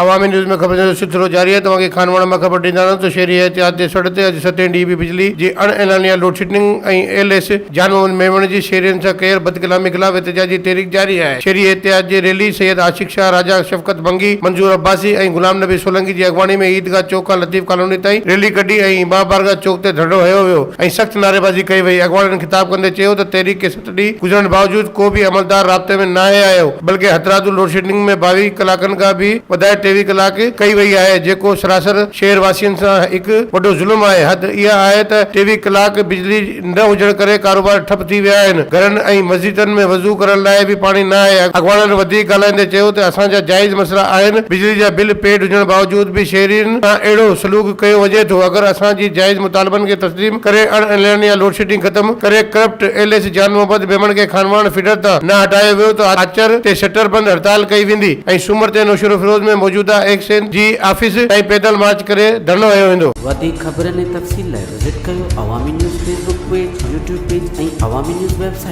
عوامي news ۾ خبرن جو سلسلو جاري آهي توهان کي خانواهڻ مان خبر ڏيندا رهون ته شهري احتياط جي سڙ تي اڄ ستين ڏينهن به بجلي جي اڻ اعلانيه لوڊشيڊنگ ۽ ايل ايس جان محمد ميمڻ جي شهرين سان ڪيل بدڪلامي خلاف احتجاجي تحريڪ جاري آهي شهري احتياط جي ريلي سيد عاشق شاهه، راجا شفقت ڀنگي، منظور عباسي ۽ غلام نبي سولنگي جي اڳواڻي ۾ عيدگاهه چوڪ کان لطيف ڪالوني تائين ريلي ڪڍي ۽ امام بارگاهه چوڪ تي ڌرڻو هنيو ويو ۽ سخت نعريبازي ڪئي وئي اڳواڻن خطاب ڪندي چيو ته تحريڪ کي ڏينهن گذرڻ باوجود ڪو به عملدار رابطي ۾ ناهي آيو بلڪه هٿرادو لوڊشيڊنگ ۾ 22 ڪلاڪن کان به وڌائي 23 ڪلاڪ ڪئي وئي آهي جيڪو سراسر شهر واسين سان هڪ وڏو ظلم آهي حد اها آهي ته 23 ڪلاڪ بجلي نه هجڻ ڪري ڪاروبار ٺپ ٿي ويا آهن گهرن ۽ مسجدن ۾ وضو ڪرڻ لاء به پاڻي نه آهي اڳواڻن وڌيڪ ڳالهائيندي چيو ته اسان جا جائز مسئلا آهن بجلي جا بل پيڊ هجڻ باوجود به شهرين سان اهڙو سلوڪ ڪيو وڃي ٿو اگر اسان جي جائز مطالبن کي تسليم ڪري اڻ اعلانيه لوڊشيڊنگ ختم ڪري ڪرپٽ ايل ايس جان محمد ميمڻ کي خانواهڻ فيڊر تان نه هٽايو ويو ته آچر تي شٽر بند هڙتال ڪئي ويندي ۽ سومر تي نوشهروفيروز ۾ موجوده ايڪسين جي آفيس تائين پيدل مارچ ڪري ڌرڻو هنيو ويندو. وڌيڪ خبرن ۽ تفصيل لاء وزٽ ڪيو Awami news Facebook page, YouTube page ۽ Awami news website.